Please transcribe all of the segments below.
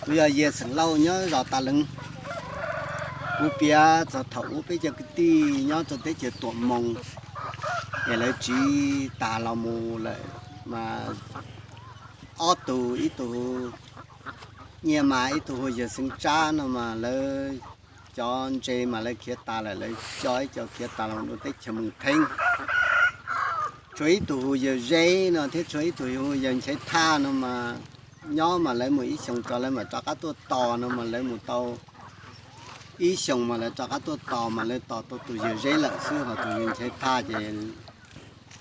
Kuv yog Yias xeem Lauj nyob zos Tas Leev. Kuv piav txog thaum ub peb cov kwv tij nyob rau teb chaws Tuam Moos, es lawv tsiv tas los mus lawm mas ob tug, ib tug hu Nyiaj Mas, ib tug hu yawg Xeev Tsab no mas lawv cov ntse mas lawv khiav tas lawm, lawv coj ib co khiav tas los dua teb chaws Moos Theeb. Tshuav ib tug hu yawg Zeb no thiab tshuav ib tug hu yawg Nchaiv Thaj no mas nyob mas lawv mus ib xyoos tso lawv mam rov qab tuaj tos no mas lawv mus tau ib xyoos mas lawv rov qab tuaj tos mas lawv tos tau tus yawg Zeb lawm xwb, ho tus yawg Nchaiv Thaj ces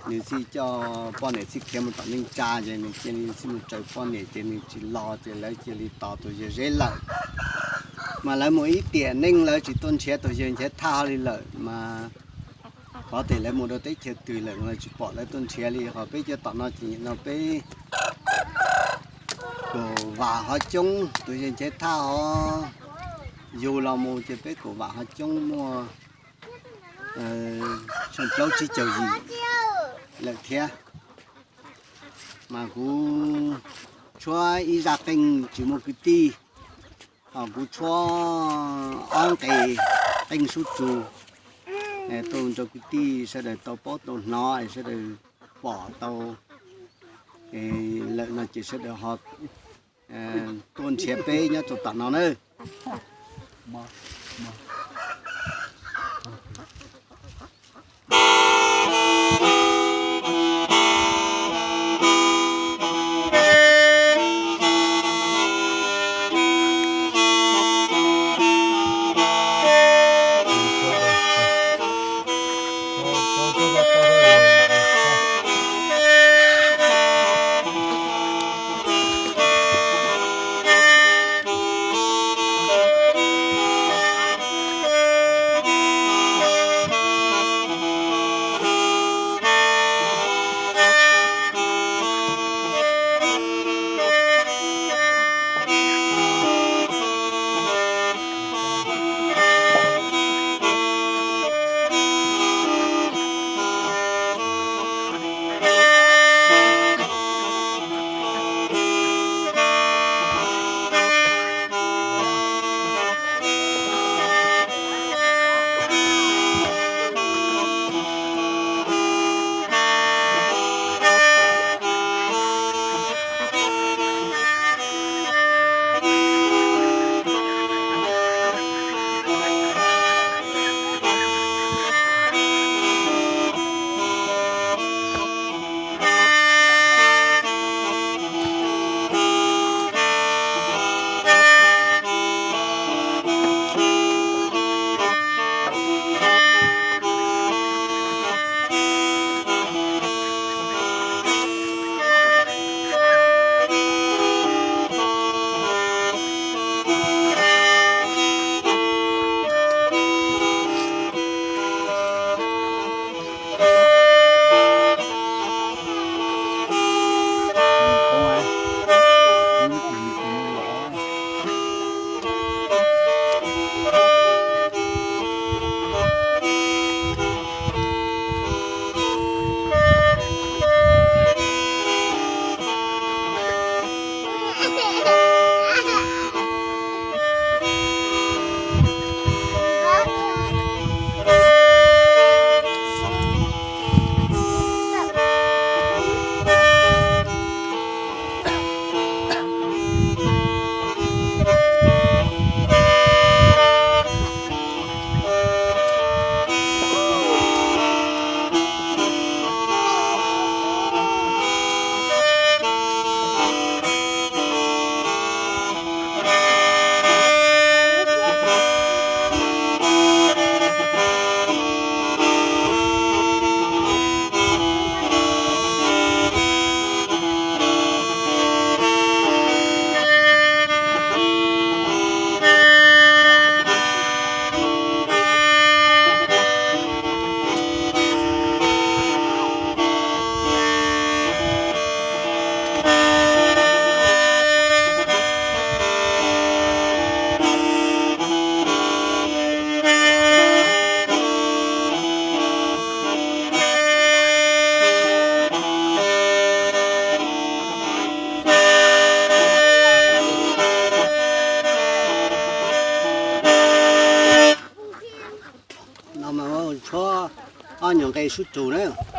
nws thiaj coj poj niam thiaj khiav mus tom neej tsa ces nws cia li thiaj mus raws poj niam ces nws tsis los ces lawv cia li tos tus yawg Zeb lawm. Mas lawv mus ib tiam neej lawv tsis tuaj nrhiav tus yawg Nchaiv Thaj hlo li lawm mas qhov tias lawv mus rau teb chaws twg lawm lawv tsis pom lawv tuaj nrhiav li. Ho peb cov tom no ces nim no peb kaum vam hov coob, tus yawg Nchaiv Thaj ho yug los mus ces peb kaum vam hov coob muaj tsheej plaub tsib caug yim lawm thiab. Mas kuv tshuab ib zaj qeej tsis muaj kwv tij, ho kuv tshuab ob nqe qeej sub tsu tuaj rau kwv tij sawv daws tau paub tau hnov, sawv daws pom tau lawm no ces sawv daws ho tuaj nrhiav peb nyob rau tom no na. Ob nyuag nqe sub rug na.